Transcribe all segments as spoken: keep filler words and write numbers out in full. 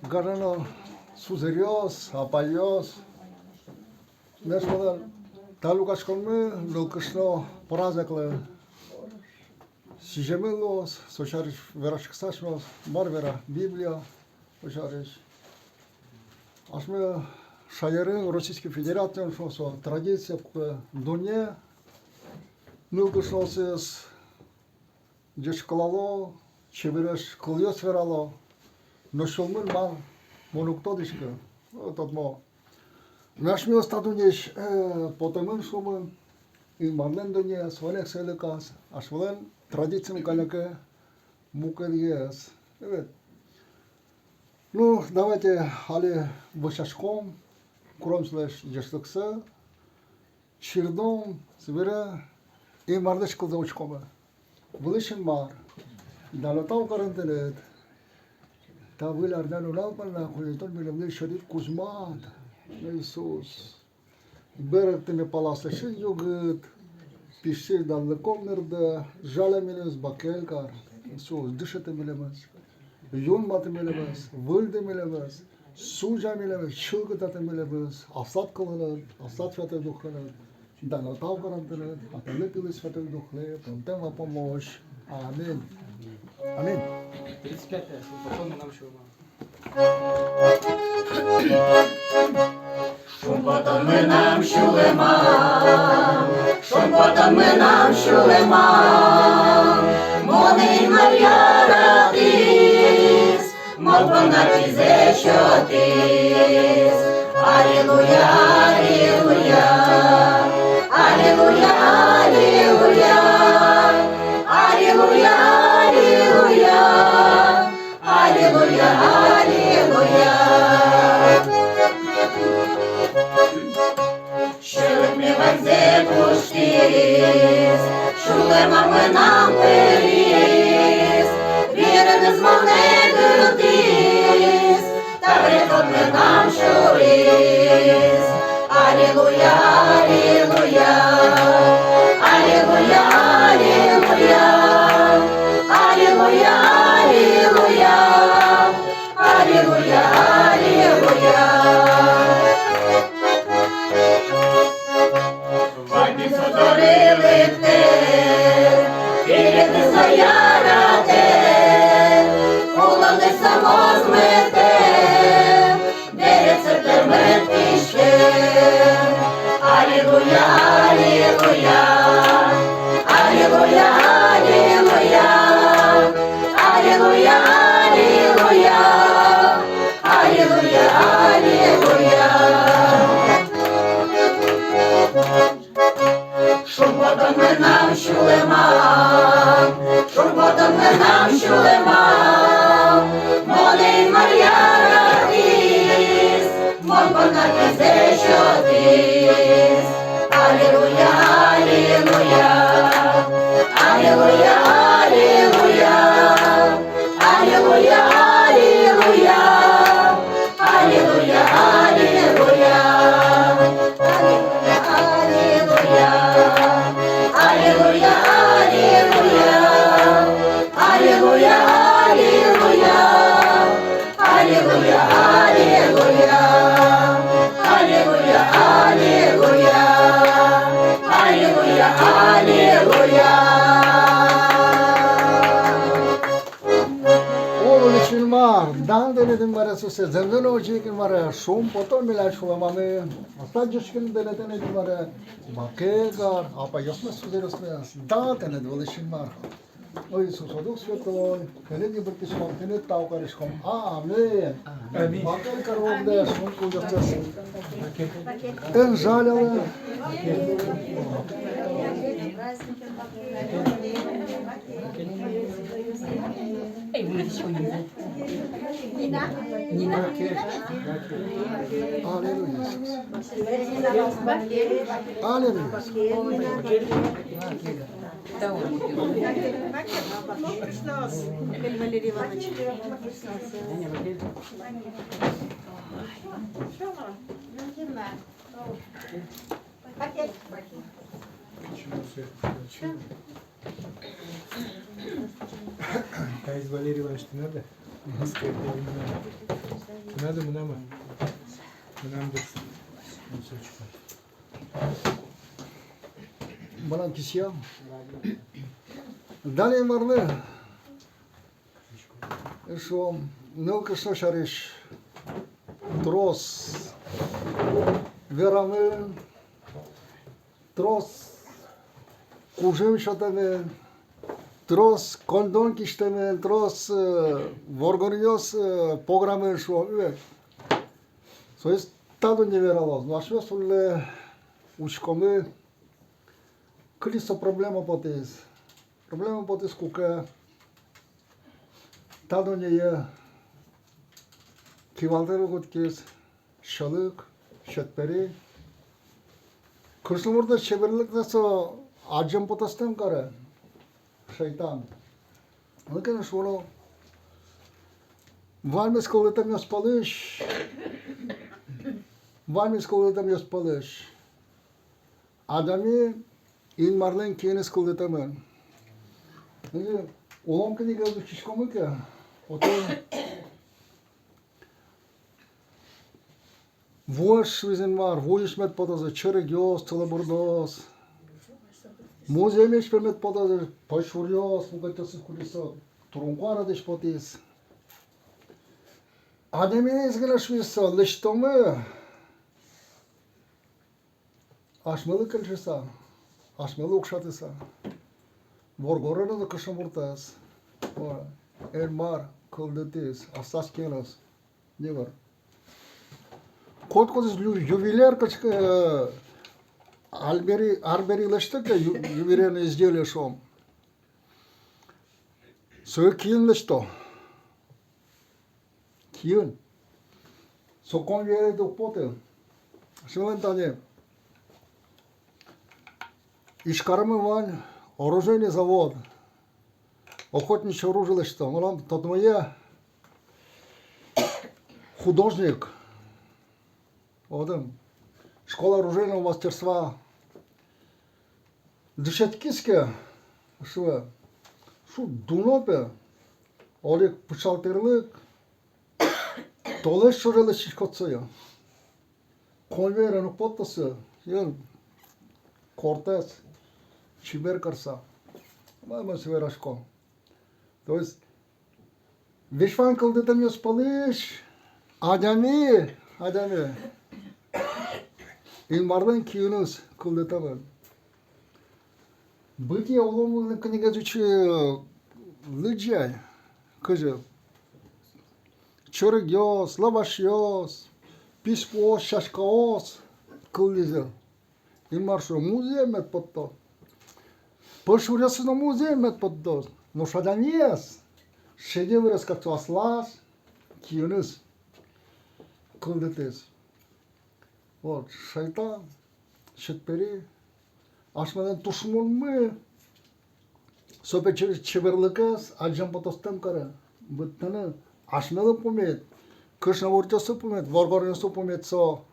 Гажано сузэръёс, апайёс, милям та люкаськонмы нылкышно праздниклы сӥземын луоз, со сярысь вераськыса асьмеос, мар вера Библия со сярысь. Асьме шаерын, Российской Федерациын, шуом, со традиция, куке дунне нылкышноосыз ӟечкылало, чебересь кылъёс верало, но сюлмын мар, мон уг тодӥськы. О, тодмо. Но асьмеос та дуннеысь, э, потэмын, шуомы, Инмарлэн дуннеез, вань эксэйлыказ, асьмелэн традициямы кӧня ке мукетгес. Эвет. Ну, давайте али вӧсяськом, куромы сылэсь ӟечлыксэ, чирдом, собере Инмарлэсь кылзэ учкомы. Вылӥ Инмар, дан но тау карон тыныд та выль арня нунал понна, кудӥз тон милемлы сётӥд кузьмад, Иисус. Берыкты ми пала аслэсьтыд югыт, пиштӥськы данлыко нырдэ, жаля милемыз, бакель кар, Иисус, дышеты милемыз, юнматы милемыз, выльды милемыз, сузя милемыз, чылкытаты милемыз аслад кылыныд, аслад Святой Духеныд. Дан но тау карон тыныд, Атайлы, Пилы, Святой Духлы, пумтэм вапумозь. Аминь. Аминь. Тридцать пятое, шумпотон мынам сюлэмам. Шумпотон мынам сюлэмам, шумпотон мынам сюлэмам, монэ Инмар яратӥз, мон понна кизэ сётӥз. Аллилуйя, аллилуйя, аллилуйя, аллилуйя, аллилуйя, аллилуйя. Аллилуйя, аллилуйя. Сьӧлыкме ваньзэ пуштӥз, сюлэмам мынам пыриз, вирыныз монэ кылдӥз, табере тон мынам сюриз. Аллилуйя, аллилуйя, аллилуйя, аллилуйя, аллилуйя, аллилуйя, аллилуйя, аллилуйя. Ваньмыз со доры лыктэ, пиредыз но яратэ, улонэз но мозмытэ, берытсэ тырмыт киштэ. Аллилуйя, аллилуйя, аллилуйя, аллилуйя, аллилуйя, аллилуйя, аллилуйя, аллилуйя. Шумпотон мынам сюлэмам, шумпотон мынам сюлэмам, монэ Инмар яратӥз, мон понна кизэ сётӥз. Аллилуйя, аллилуйя, аллилуйя, аллилуйя, аллилуйя, аллилуйя, аллилуйя. Аллилуйя, аллилуйя. Аллилуйя, аллилуйя. Аллилуйя, аллилуйя. Аллилуйя, аллилуйя. Аллилуйя, аллилуйя. Аллилуйя, аллилуйя. О, Вылӥ Инмар, дан тыныд, Инмаре, Иисусе, зэмзэ но озьы ик, Инмаре, шумпотон милям сюлэмамы. Аслад ӟечкыны тыныд, Инмаре, бакель кар, апайёсмес, сузэръёсмес, дан тыныд, Вылӥ Инмар. О Иисус, о Дух Святой, тыныд йыбырттӥськом, тыныд тау кариськом. Аминь. Аминь. Бакель кар воксё, шумпотон. Эн жалялэ. Аллилуйя, Иисус. Аллилуйя, Иисус. Валерий Иванович. Таиз Валерий Иванович, ты надо? Мгм. Надо мынам-а? Мынам дыр. Мынам кисьям. Дан Инмарлы. Эшшо нылкышно сярысь трос верамын, трос кужым сётэмын, трос коньдон кисьтэмын, трос, э, воргоронъёс, э, пограмын, шуом, э. Соиз та дунне вералоз, но асьмеос улле учкомы, кылиз со проблема потӥз. Проблема потӥз, куке та дуннее кивалтэмын кутскиз сьӧлык, сьӧд пери. Кышномуртлэн чеберлыксэ со адӟем потостэм каре шайтан. Лыктэ но шуэ: ваньмыз кылдытэмъёс пӧлысь, ваньмыз кылдытэмъёс пӧлысь адями Инмарлэн киыныз кылдытэмын. Озьы Улон книгаез учкиськомы ке, отын вуэз, шуиз Инмар, вуысь мед потозы чорыгъёс, тылобурдоос. Музъемысь, пе, мед потозы пӧйшуръёс, мукетъёсыз, кудӥз со турын-куарадэсь потӥз. Адямиез гинэ, шуиз со, лэсьтомы асьмелы кельшыса, асьмелы укшатыса. Воргоронэз но, кышномуртэз но Инмар кылдытӥз аслаз киыныз. Нимар. Котькудӥз ю-, ювелир кыӵе ке, э, арбери, арбери лэсьтэ ке, ю-, ювелирное изделие, шуом. Сое киын лэсьто. Киын. Со конвейерэ уг поты. Асьмелэн тани Ижкарамы вань оружейный завод. Охотничье оружие лэсьто. Мынам тодмое, художник. Отын школа оружейного мастерства дышетскиз ке, шуэ, шуд дуно, пе, одӥг пыӵал тӥрлык, толэзь ӵоже лэсьтӥськод сое. Конвейерын уг потты со, эн кортэз чебер карыса. Мар мон сое верасько. То есть, весь вань кылдытэмъёс пӧлысь адями, адями Инмарлэн киыныз кылдытэмын. Бытие, Улон книгаез учкы, лыдӟы ай, кызьы чорыгъёс, лобасьёс, писпуос, сяськаос кылдӥзы. Инмар шуэ: музъем мед поттоз. Пӧйшуръёсыз но музъем мед поттоз. Нош адямиез, шедеврез кадь, со аслаз киыныз кылдытӥз. Вот, шайтан, сьӧд пери, асьмелэн тушмонмы, со, пе, че-, чеберлыкез адӟем потостэм каре быдтыны. Асьмелы пумит, кышномуртъёслы пумит, воргоронъёслы пумит со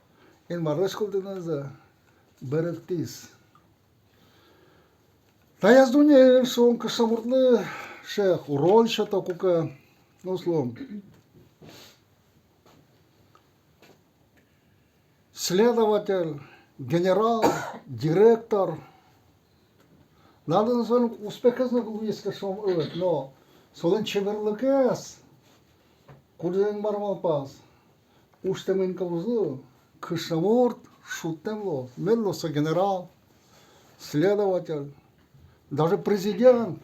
Инмарлэсь кылдытонзэ берыктӥз. Таяз дуннеын, шуом, кышномуртлы сыӵе роль сёто, куке, ну, условно, следователь, генерал, директор. Надо, солэн успехез но луиз ке, шуом, ӧвӧл, но солэн чеберлыкез, кудзэ Инмар малпаз, усьтэмын ке уз лу, кышномурт шудтэм луоз. Мед луоз со генерал, следователь, даже президент.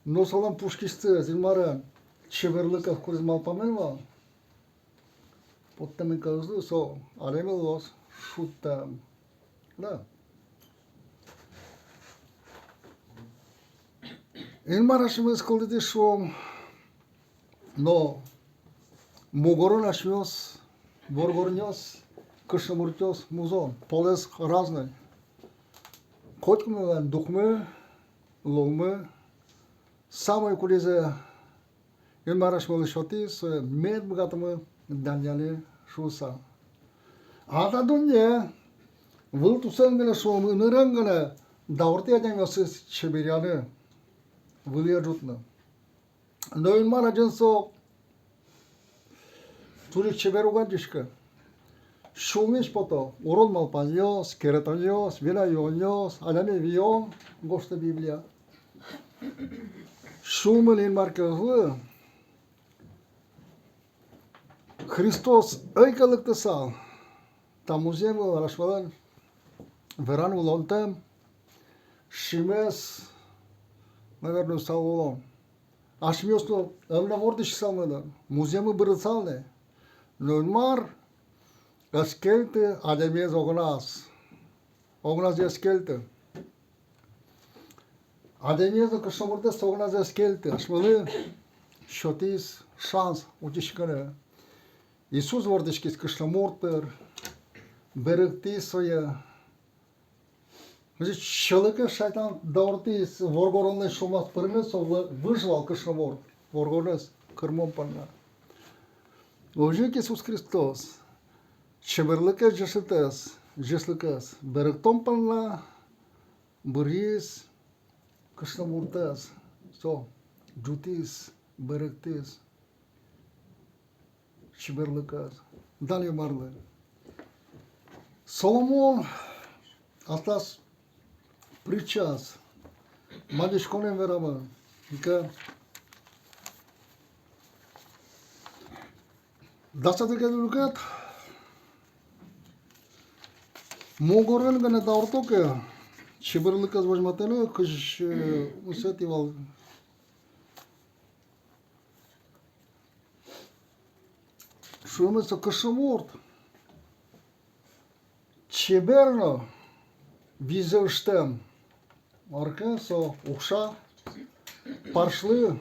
Но солэн пушкысьтыз Инмарен чеберлыкез, кудзэ малпамын вал, поттэмын ке уз лу, со адями луоз шудтэм. Да. Инмар асьмемыз кылдытӥз, шуом, но мугорын асьмеос, воргоронъёс, кышномуртъёс, музон, полэс разной. Котькудмылэн духмы, лулмы, самой кудӥзэ Инмар асьмелы сётӥз, сое мед быгатомы данъяны шуыса. А та дунне вылтусэн гинэ, шуом, ымнырен гинэ дауртэ адямиосыз чеберъяны, вылӥе ӝутны. Но Инмар азьын со Туж ик чебер уг адӟиськы. Сюлмысь пото урод малпанъёс, керетонъёс, вина юонъёс, адями виён, гожтэ Библия. Сюлмын Инмар ке ӧвӧл, Христос ӧй ке лыктысал, та музъем вылын асьмелэн веран улонтэм шимес, наверно, сал улон. Асьмеос но ӧм на вордӥськысалмы дыр, музъеммы бырысал ни. Но Инмар ӧз кельты адямиез огназ. Огназ ӧз кельты. Адямиез но, кышномуртэз но огназ ӧз кельты. Асьмелы сётӥз шанс утиськыны. Иисус вордӥськиз кышномурт пыр, берыктӥз сое. Значит, сьӧлыкез шайтан дауртӥз воргоронлэн сюлмаз пырыны, со вы-, выж вал кышномурт воргоронэз кырмон понна. Озьы ик Иисус Христос чеберлыкез, ӟечлыкез, ӟечлыкез берыктон понна быръиз кышномуртэз, со ӝутӥз, берыктӥз чеберлыкез. Дан Инмарлы. Соломон аслаз притчаез, мадиськонэн верамын, ик дас одӥгетӥ люкет. Мугорын гинэ даурто ке, чеберлыкез возьматыны, кызь, э, усетӥ вал. Шуэмын, со кышномурт чебер но визьзэ ыштэм, мар ке со укша парсьлы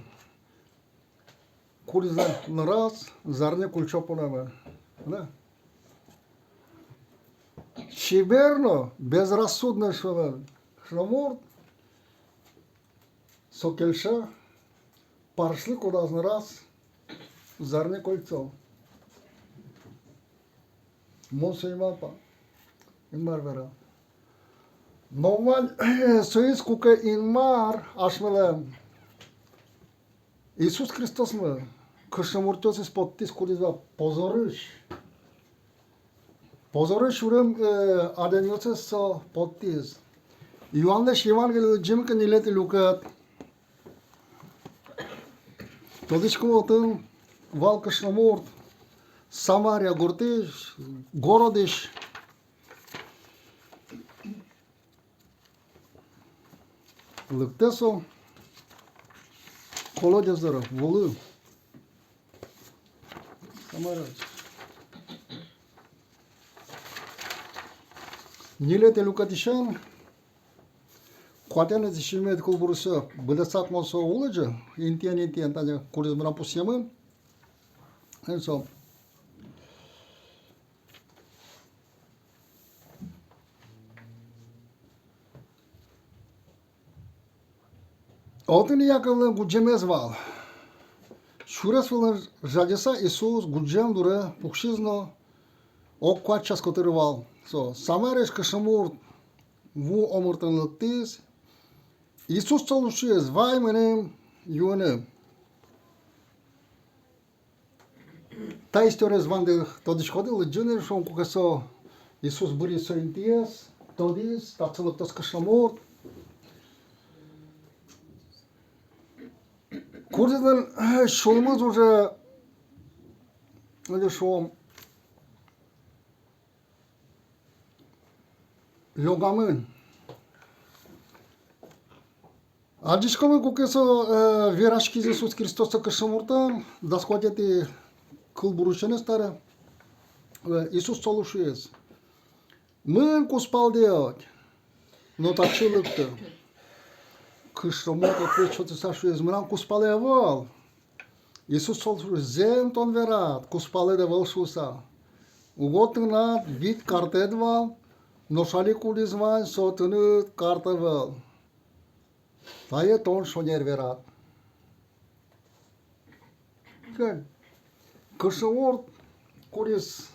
кудӥз ныраз зарни кульчо пунэмын. Да. Чебер но безрассудный, шуэмын, кышномурт, со кельше парсьлы кудӥз ныраз зарни кульчо. Мон сое ӧй малпа, Инмар вера. Но вань соиз, куке Инмар асьмелэн Иисус Христосмы кышномуртъёсыз поттӥз, кудӥз вал позорысь. Позорысь урем, э, адямиосыз со поттӥз. Иоаннлэсь Евангелие лыдӟим ке, ньылетӥ люкет. Тодӥськом, отын вал кышномурт, Самария гуртысь, городысь. Лыктэ со колодец доры, вулы. Самария. Ньылетӥ люкетысен куатетӥ но сизьыметӥ кылбуръёссэ быдэсак мон сое улӟо, интыен, интыен, тани кудӥз мынам пусъемын. Эн со. Отын Иаковлэн гудӟемез вал. Сюрес вылын жадьыса, Иисус гудӟем дуре пуксиз но ог куать час котыр вал. Со Самариысь кышномурт ву омыртэн лыктӥз. Иисус солы шуиз: «Вай мыным юыны». Та историез ваньды тодӥськоды, лыдӟыны, шуом, куке со Иисус быръиз со интыез, тодӥз, татчы лыктоз кышномурт. Кудӥзлэн, э, сюлмыз уже, али, шуом, лёгамын. Адӟиськомы, куке со, э, вераськиз Иисус Христос со кышномуртэн, дас куатетӥ кылбурысеныз табере, э, Иисус солы шуиз: «Мын кузпалдэ ӧть, но татчы лыкты». Кышномурт ответ сётыса шуиз: «Мынам кузпалэ ӧвӧл». Иисус солы шуиз: «Зэм тон верад, кузпалэд ӧвӧл шуыса. Уго тынад вить картэд вал, нош али кудӥз вань, со тыныд карт ӧвӧл. Тае тон шонер верад». Кышномурт, кудӥз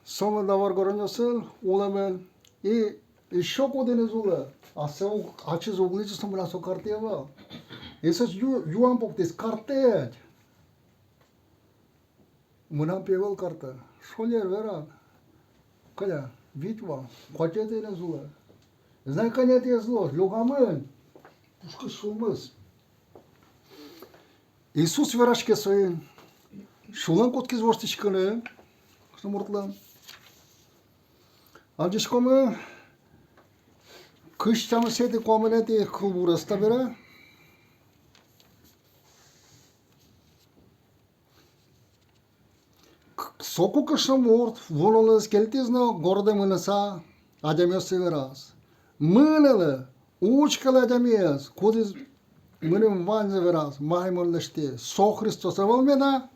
сомында воргоронъёсын улэмын, и ещё кудӥныз улэ, ассэ уг, ачиз уг лыдӟы, со мынам со картэ ӧвӧл. Иисус ю-, юан пуктӥз: «Картэд, Мынам пе ӧвӧл карта. Шонер веран. Кӧня? Вить вал. Куатетӥез ӧз улэ. Знай, кӧнятӥез луоз. Лёгамын. Пушкыз сюлмыз. Иисус вераське соин. Сюлэм кутскиз воштӥськыны кышномуртлэн. Адӟиськомы кызь тямысэтӥ, куамынэтӥ кылбурез табере. К-, соку кышномурт вуонлыкез кельтӥз но городэ мыныса адямиослы вераз: «Мынэлэ, учкелэ адямиез, кудӥз мыным ваньзэ вераз, мае мон лэсьтӥ. Со Христос ӧвӧл меда?»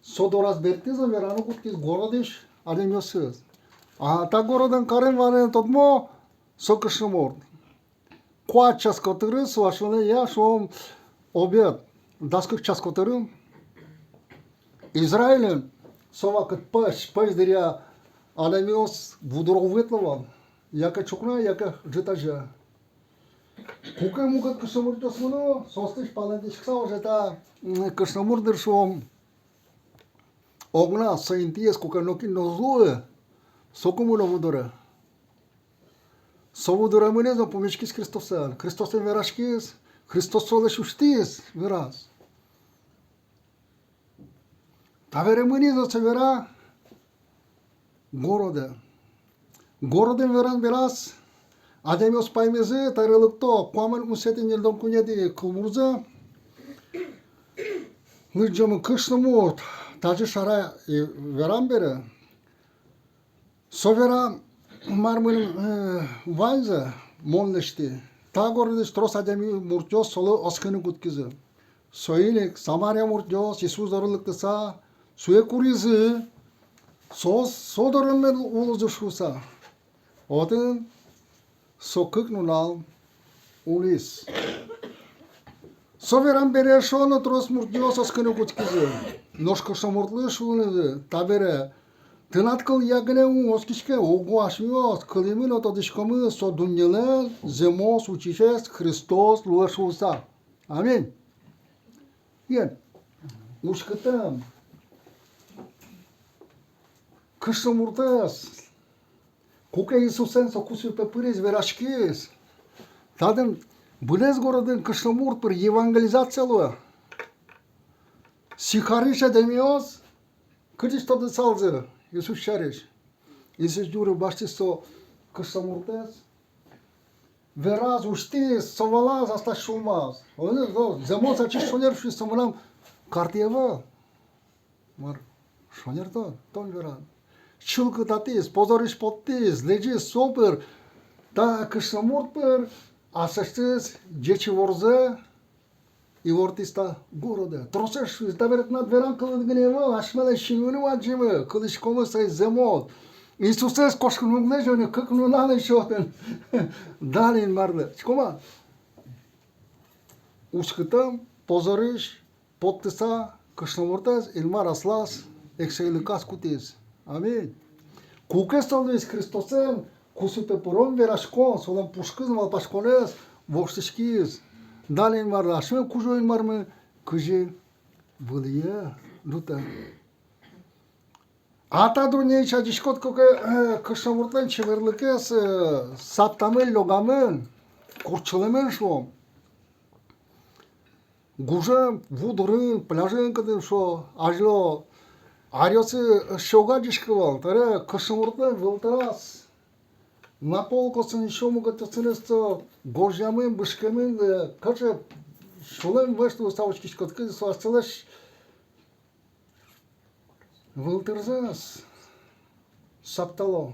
Со дораз бертӥз но вераны кутскиз городысь адямиослы. А та городын карем вань тодмо со кышномурт. Куать час котырын со асьмелэн, я, шуом, обед, дас кык час котырын. Израильын со вакыт пӧсь, пӧсь дыръя адямиос ву доры уг ветло вал, яке ӵукна, яке ӝытазе. Куке мукет кышномуртъёс мыно, соослэсь палэнтӥськыса, озьы та, м, кышномурт дыр, шуом, огназ, со интыез, куке нокин но уз луы, соку мыно ву доры. Со ву доры мынӥз но пумиськиз Христосэн. Христосэн вераськиз, Христос солэсь усьтӥз, вераз. Табере мынӥз но со вера городэ. Городын веран бераз, адямиос паймизы, табере лыкто куамын укмысэтӥ, ньыльдон куинетӥ кылбурзэ. Лыдӟомы: кышномурт тазьы шара верам бере, со вера, мар мыным, э, ваньзэ мон лэсьтӥ. Та городысь трос адями муртъёс солы оскыны кутскизы. Соин ик Самария муртъёс Иисус доры лыктыса, сое куризы, со, со дорын мед улозы шуыса. Отын со кык нунал улӥз. Со верам бере, шуоно, трос муртъёс оскыны кутскизы. Нош кышномуртлы шуизы табере: «Тынад кылъя гинэ ум оскиське, уго асьмеос кылӥмы но тодӥськомы, со дуннелэн зэмос утисез Христос луэ шуыса». Аминь. Ен, уськытэм кышномуртэз, куке Иисусэн со кусыпе пыриз, вераськиз, татын быдэс городын кышномурт пыр евангелизация луэ. Сихарысь адямиос кытысь тодысалзы Иисус сярысь? Иисус юри басьтӥз со кышномуртэз, вераз, усьтӥз, со валаз аслаз сюлмаз. О, зэмос ачиз шонер, шуиз со, мынам картъя ӧвӧл. Мар шонер тон, тон веран? Чылкытатӥз, позорысь поттӥз, лэзиз со пыр, та кышномурт пыр аслэсьтыз ӟеч иворзэ ивортӥз та городэ. Тросэз шуизы: табере тынад веран кылыд гинэ ӧвӧл, асьмелэн синмын вазьмы, кылӥськомы сое зэмос. Иисусэз кошкыны уг лэзё ни, кык нунал ещё отын. Дан Инмарлы. Учком-а? Уськытэм, позорысь поттыса кышномуртэз Инмар аслаз эксэйлыказ кутӥз. Аминь. Куке со луиз Христосэн кусыпе пырон, вераськон, солэн пушкыз но малпаськонэз воштӥськиз. Дан Инмарлы, асьме Кузё-Инмармы кызьы вылӥе ӝутэ. А та дуннеысь адӟиськод ке, э, кышномуртлэн чеберлыкез, э, саптамын, лёгамын, куртчылэмын, шуом. Гужем ву дорын, пляжын кытын, шуо, азьло аръёсы сьӧга адӟиське вал, табере кышномуртлэн вылтыраз наполкаосын, ещё мукетъёсын со гожъямын, бышкемын, э, кыӵе сюлэм вӧсь луыса учкиськод ке, со асьсэлэсь вылтырзэс саптало.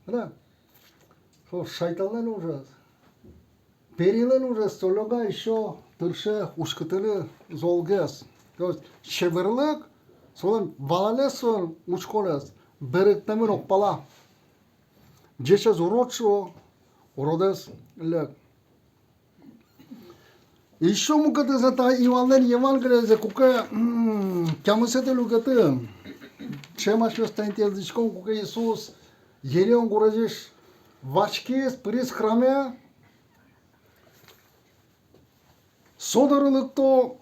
Да. Со шайтанлэн ужез. Перилэн ужез, со лёга, ещё тырше уськытыны золгес. То есть чеберлык, солэн валанэз, солэн учконэз берыктэмын огпала. Ӟечез урод шуо, уродэз лек. Ещё мукетыз, та Иванлэн Евангелиезэ, куке, м, тямысэтӥ люкетын, ӵем асьмеос тани тӥледӥськом, куке Иисус Елеон гурезьысь васькиз, пыриз храме, со доры лыкто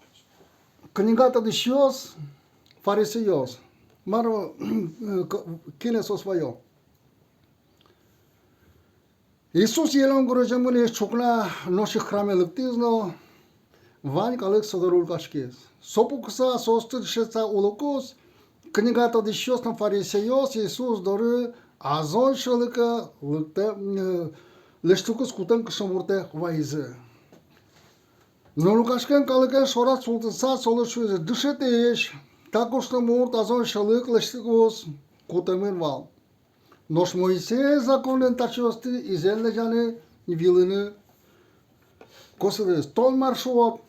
Книга тодӥсьёс, фарисейёс, мар, кинэ соос ваё? Иисус Елеон гурезе мынӥз, ӵукна нош ик храме лыктӥз но вань калык со доры люкаськиз. Со пукыса, соосты дышетыса улыкуз, книга тодӥсьёс но фарисейёс Иисус доры Азон сьӧлыке лыктэм, э, лэсьтыкуз кутэм кышномуртэ вайизы. Но люкаськем калыкен шораз султыса солы шуизы: «Дышетӥсь, та кышномурт Азон сьӧлык лэсьтыкуз кутэмын вал. Нош Моисей законын таӵеосты изэн лэзьяны, виылыны косӥз. Тон мар шуод?»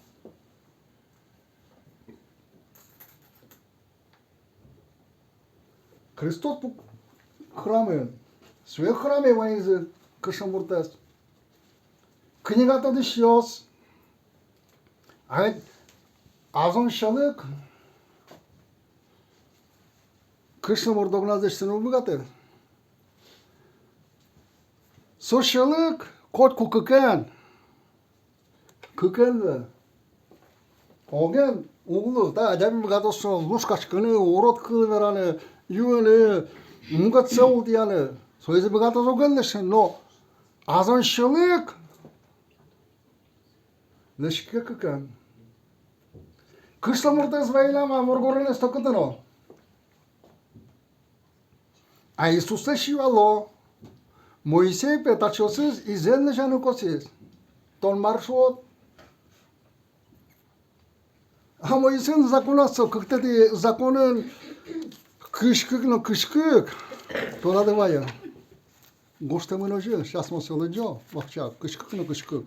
Христос пук храмын, сое храме вайизы кышномуртэз. Книга тодӥсьёс, а ведь Азон сьӧлык кышномурт огназ лэсьтыны уг быгаты. Со сьӧлык котьку кыкен, кыкен ве. Оген уг лу, та адями быгатоз со лушкаськыны, урод кыл вераны, юыны, мукетсэ ултӥяны. Соизэ быгатоз оген лэсьтыны, но Азон сьӧлык лэсьтӥське кыкен. Кышномуртэз вайиллям, а воргоронэз-то кытын о? А Иисуслэсь юало: Моисей пе таӵеосыз изэн лэзьяны косӥз. Тон мар шуод? А Моисейлэн законаз со, кыктэтӥ законын кызь кык но кызь кык, тодады вае. Гожтэмын озьы, сейчас мон сое лыдӟо, вакчияк, кызь кык но кызь кык.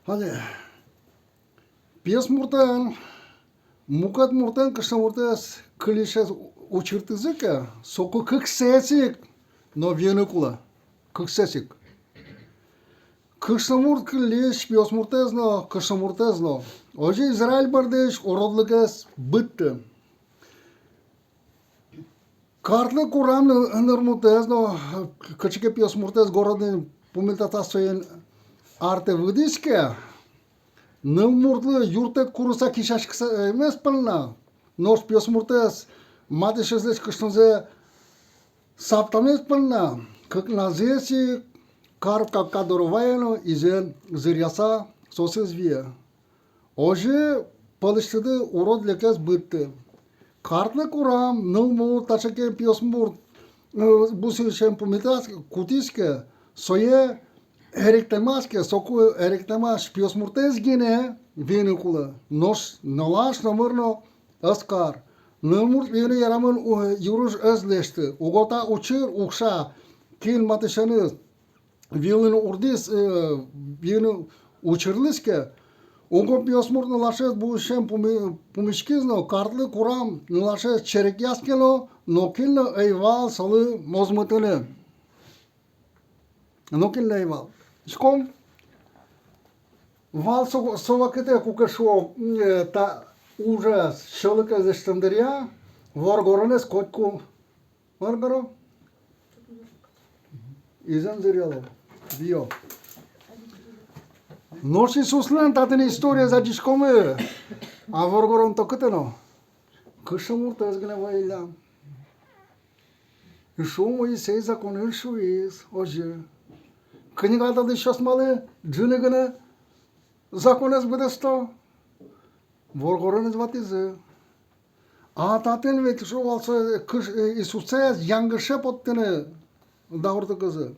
Али пиосмуртэн мукет муртэн кышномуртэз кыллисез учыртӥзы ке, соку кыксэс ик но виыны кулэ. Кыксэс ик. Кышномурт кыллиз пиосмуртэз но, кышномуртэз но. Озьы Израиль бордысь уродлыкез быдтэ. Картлы курам ны-, нырмуртэз но, кыӵе ке пиосмуртэз городын пумитатыса, соин артэ выдӥз ке, нылмуртлы юрттэт курыса кесяськемез понна, нош пиосмуртэз матысезлэсь кышнозэ саптамез понна, кыкназэс ик кар капка доры вае но изэн зыръяса соосыз вие. Озьы пӧлысьтыды урод лекез быдтэ. Картлы курам нылмурт, таӵе ке пиосмурт, э, бусыысен пумитаз, кутӥз ке, сое эриктэмаз ке, соку эриктэмаз пиосмуртэз гинэ виыны кулэ. Нош нылаш номыр но ӧз кар. Нылмурт виыны ярамын у-, юрыж ӧз лэсьты. Уго та учыр укша, кин матысеныз виылыны урдӥз, э, виыны учырлэсь ке, уго пиосмурт нылашез бусыысен пуми-, пумиськиз но, картлы курам нылашез черекъяз ке но, нокин но ӧй вал солы мозмытыны. Нокин но ӧй вал. Учком, вал со, со вакытэ, куке шуо, э, та ужез, сьӧлыкез лэсьтэм дыръя воргоронэз котьку мар каро? Изэн зыръяло, виё. Нош Иисуслэн татын историез адӟиськомы, а воргорон-то кытын о? Кышномуртэз гинэ вайиллям. И шуо, Моисей законын шуиз озьы. Книга тодӥсьёс малы ӝыны гинэ законэз быдэсто? Воргоронэз ватӥзы. А татын ведь шуо вал со, кыш-, э, Иисуссэ янгыше поттыны дауртыкузы.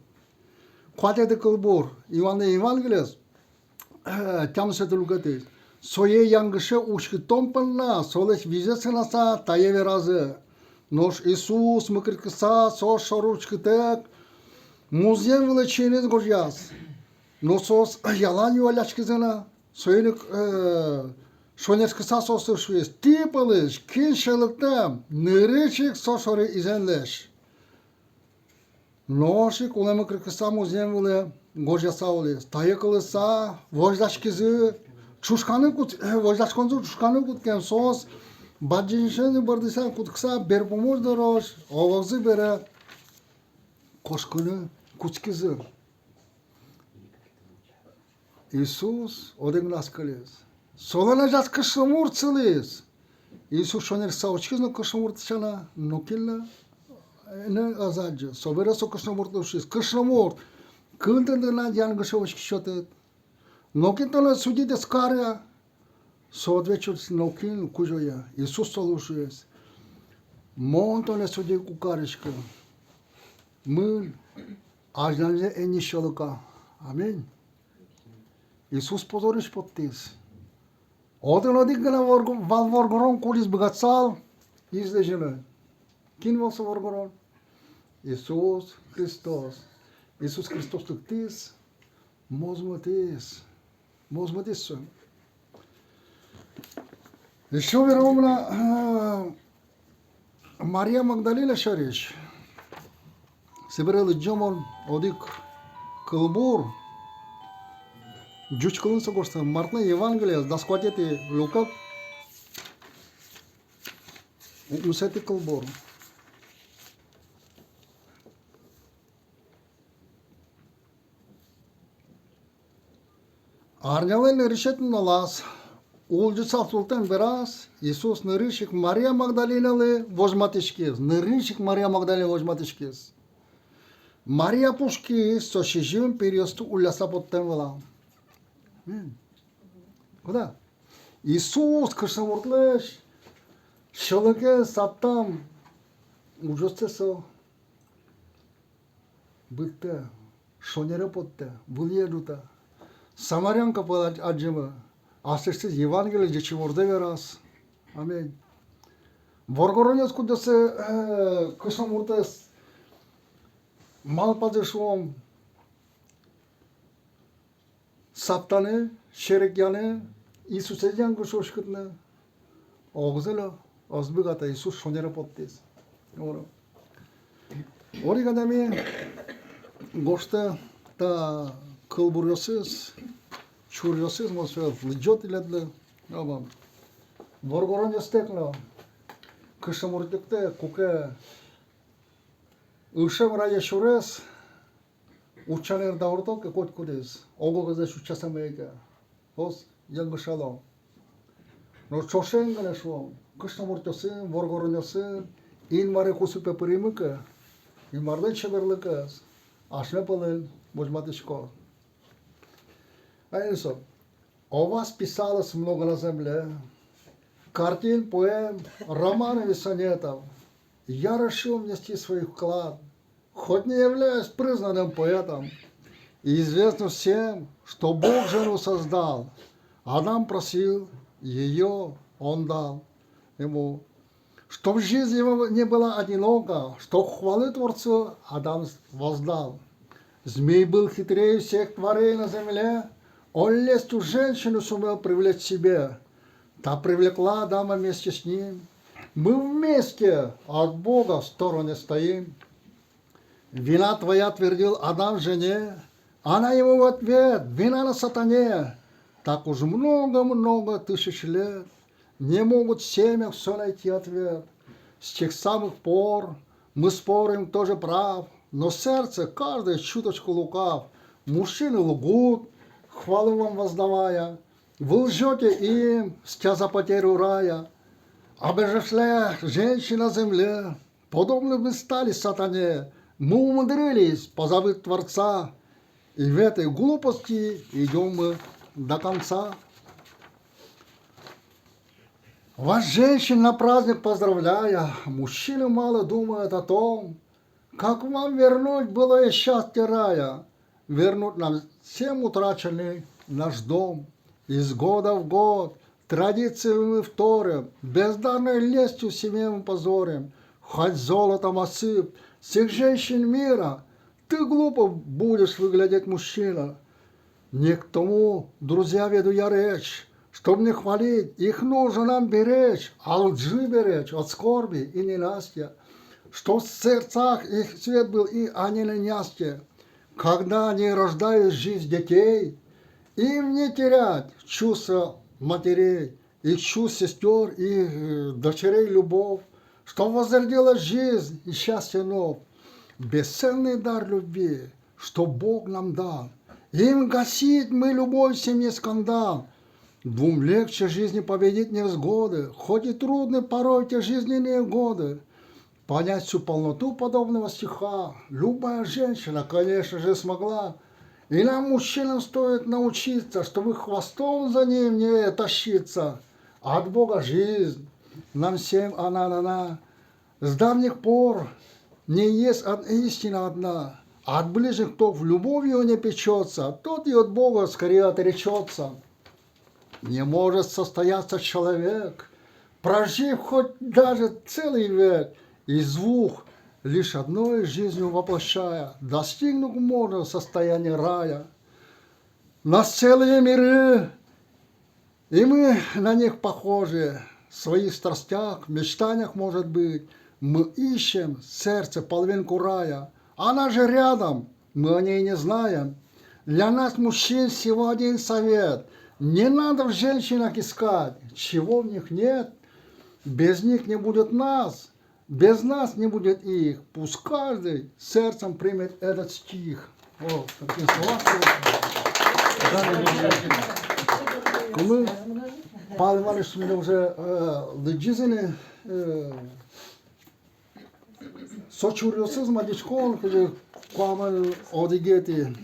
Куатетӥ кылбур, Иоаннлэн Евангелиез, э, тямысэтӥ люкетысь. Сое янгыше уськытон понна солэсь визез сынаса тае веразы. Нош Иисус, мыкырскыса, соос шоры учкытэк, музъем вылэ чиньыез гожъяз. Но соос ялан юалляськизы на. Соин ик, э, шонерскыса соослы шуиз: «Тӥ пӧлысь кин сьӧлыктэм, нырысь ик со шоры изэн лэзь». Нош ик улэм мыкырскыса музъем вылэ гожъяса улӥз. Тае кылыса, возьдаськизы, чушканы кут-, э, возьдаськонзы чушканы кутскем соос, бадӟымзэс бӧрдыса кутскыса, берпумозь дорозь, ог-огзы бере кошкыны кутскизы. Иисус одӥгназ кылиз. Солэн азяз кышномурт сылӥз. Иисус шонерса учкиз но кышномурт сяна нокинлы но ӧз адӟы. Собере со кышномуртлы шуиз: «Кышномурт, кытын тынад янгыше учкисьёсыд? Нокин тонэ судить ӧз каре?» Со ответ сётӥз: «Нокин, кузёе». Иисус солы шуиз: «Мон тонэ судить уг кариськы. Мын, азьланьзэ эн ни сьӧлыка». Аминь. Иисус позорысь поттӥз. Отын одӥг гинэ ворг-, вал воргорон, кудӥз быгатысал из лэзьыны. Кин вал со воргорон? Иисус Христос. Иисус Христос лыктӥз, мозмытӥз. Мозмытӥз со. Ещё верамын на, э, Мария Магдалина сярысь. Собере лыдӟом одӥг кылбур. Ӟуч кылын со гожтэмын. Марклэн Евангелияз, дас куатетӥ люкет, укмысэтӥ кылбур. Арнялэн нырысетӥ нуналаз, улӟыса султэм бераз, Иисус нырысь ик Мария Магдалиналы возьматӥськиз. Нырысь ик Мария Магдалиналы возьматӥськиз. Мария пушкыз со сизьым периосты улляса поттэм вылам. Аминь. Куда? Иисус кышномуртлэсь сьӧлыкен саптэм ужъёссэ со быдтэ, шонере поттэ, вылӥе ӝутэ. Самарянка пӧлын ад-, адӟимы, аслэсьтыз Евангелие ӟеч иворзэ вераз. Аминь. Воргоронъёс, кудъёсыз, э, кышномуртэз малпазы, шуом, саптаны, серекъяны, Иисусэз янгыше уськытыны. Огзыло, ӧз быгатэ, Иисус шонере поттӥз. Ора. Одӥг адями гожтэ та кылбуръёсыз, чуръёсыз, мон сое лыдӟо тӥледлы. Ама воргоронъёстэк но кышномурттэк, куке ышем рае сюрес утчаны ӧр даурто ке котькудӥз, ог-огезлэсь утчаса мае ке, соос янгышало. Но ӵошен гинэ, шуом, кышномуртъёсын, воргоронъёсын Инмаре кусыпе пыримы ке, Инмарлэн чеберлыкез асьме пӧлын возьматӥськоз. Али со. О вас писалось много на земле, картин, поэм, романов и сонетов. Я решил внести свой вклад, хоть не являюсь признанным поэтом. И известно всем, что Бог жену создал. Адам просил, её Он дал ему. Чтоб жизнь его не была одинока, чтоб хвалы Творцу Адам воздал. Змей был хитрее всех тварей на земле, он лестью женщину сумел привлечь себе. Та привлекла Адама вместе с ним. Мы вместе от Бога в стороне стоим. «Вина твоя», — твердил Адам жене. Она ему в ответ: «Вина на сатане». Так уж много-много тысяч лет не могут в семьях всё найти ответ. С тех самых пор мы спорим, кто же прав, но сердце каждой чуточку лукав. Мужчины лгут, хвалу вам воздавая, вы лжёте им, мстя за потерю рая. Обожествляя женщин на земле, подобны мы стали сатане, мы умудрились позабыть Творца, и в этой глупости идём мы до конца. Вас, женщин, на праздник поздравляя, мужчины мало думают о том, как вам вернуть былое счастье рая, вернуть нам всем утраченный наш дом. Из года в год традиции мы вторим, бездарной лестью семьи мы позорим. Хоть золотом осыпь всех женщин мира, ты глупо будешь выглядеть, мужчина. Не к тому, друзья, веду я речь, чтоб не хвалить, их нужно нам беречь, от лжи беречь, от скорби и ненастья, чтоб в сердцах их свет был и, а не ненастье. Когда они рождают жизнь детей, им не терять чувства матерей, их чувств сестёр, их, э, дочерей любовь, чтоб возродилась жизнь и счастье вновь. Бесценный дар любви, что Бог нам дал, Им гаситьмы любой в семье скандал. Двум легче жизни победить невзгоды, хоть и трудны порой те жизненные годы. Понять всю полноту подобного стиха любая женщина, конечно же, смогла. И нам, мужчинам, стоит научиться, чтобы хвостом за ним не тащиться. От Бога жизнь, нам всем она дана. С давних пор не есть од-, истина одна. От ближних, кто в любовью не печётся, тот и от Бога скорее отречётся. Не может состояться человек, прожив хоть даже целый век, из двух лишь одной жизнью воплощая, достигнуть можно состояния рая. Нас целые миры, и мы на них похожи. В своих страстях, мечтаниях, может быть, мы ищем сердце, половинку рая. Она же рядом, мы о ней не знаем. Для нас, мужчин, всего один совет. Не надо в женщинах искать, чего в них нет. Без них не будет нас, без нас не будет их. Пусть каждый сердцем примет этот стих. О, такие слова. Куамын, Павел Иванович, милям уже, э, лыдӟиз ини, э, со чуръёсыз мадиськон, кызьы куамын одӥгетӥ.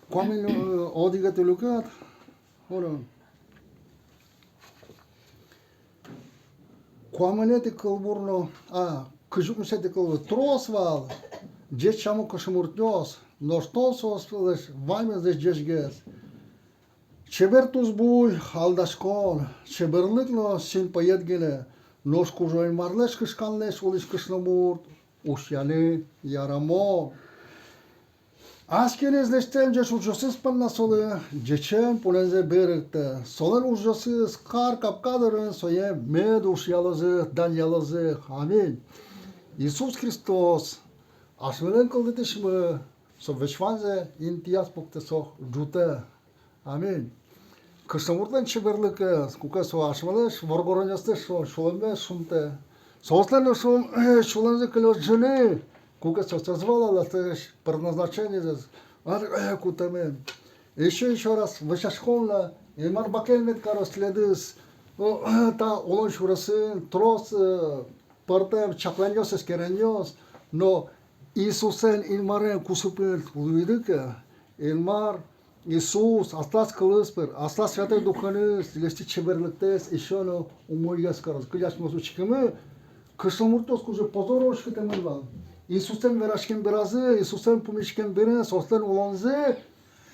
Куамын, э, одӥгетӥ люкет. Куамынэтӥ кылбур но, а, кызь укмысэтӥ кылбур. Трос вал ӟеч сямо кышномуртъёс, нош тон соослэсь ваньмызлэсь ӟечгес. Чебер тусбуй — алдаськон, чеберлык но синпыет гинэ, нош Кузё Инмарлэсь кышканлэсь улӥсь кышномурт ушъяны ярамон. Ас киыныз лэсьтэм ӟеч ужъёсыз понна солы ӟечен пунэмзэ берыктэ. Солэн ужъёсыз кар капка дорын сое мед ушъялозы, данъялозы. Аминь. Иисус Христос, асьмелэн кылдытӥсьмы, со весь ваньзэ интыяз пуктэ, со ӝутэ. Аминь. Кышномуртлэн чеберлыкез, куке со асьмелэсь воргоронъёсты со сюлэмзэ шунтэ. Соослэн но сюлэмзы кылёз ӝыны, куке соос ӧз вала аслэсьтыз предназначениезэс, ар, э, кутэмын. Ещё, ещё раз вӧсяськом на, Инмар бакель мед кароз тӥледыз, о, та улон сюресын трос, э, пӧртэм чакланъёс, эскеронъёс, но Иисусэн, Инмарен кусыпын луиды ке, Инмар, Иисус аслаз кылыз пыр, аслаз Святой Духеныз тӥлесьтыз чеберлыктэс ещё но умойгес кароз. Кызьы асьмеос учкимы, кышномуртъёс кужым позоро уськытэмын вал. Иисусэн вераськем беразы, Иисусэн пумиськем беразы, соослэн улонзы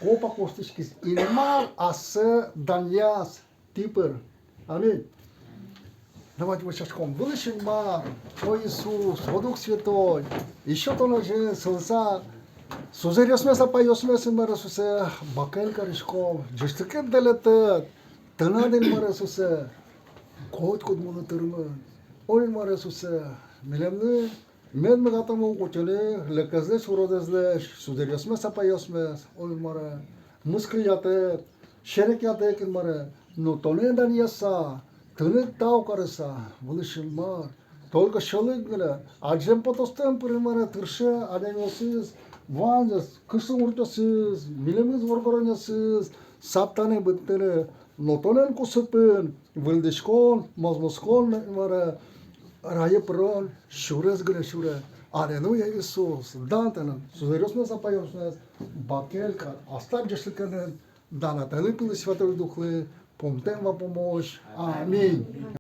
копак усьтӥськиз. Инмар ассэ данъяз тӥ пыр. Аминь. Давайте вӧсяськом. Вылысь Инмар, о Иисус, о Дух Святой, ещё тон озьы сылыса сузэръёсмес, апайёсмес, Инмаре Иисусэ, бакель кариськом, ӟечлыкед, дэлетэд тынад, Инмаре Иисусэ, котькудмылы тырмын. О Инмаре Иисусэ, милемлы мед быгатомы укутьыны лекезлэсь, уродэзлэсь сузэръёсмес, апайёсмес, о Инмаре, мыскылъятэк, серекъятэк, Инмаре, но тонэ данъяса, тыныд тау карыса, вылысь Инмар, только сьӧлык гинэ, адӟем потостэм пыр, Инмаре, тырше адямиосыз, ваньзэс, кышномуртъёсыз, милемыз воргоронъёсыз саптаны, быдтыны, но тонэн кусыпын выльдӥськон, мозмытскон, Инмаре, рае пырон сюрес гинэ сюре. Аллилуйя, Иисус, дан тыныд, сузэръёсмес, апайёсмес бакель кар аслад ӟечлыкедын, дан Атайлы, Пилы, Святой Духлы, пумтэм вапумозь. Аминь.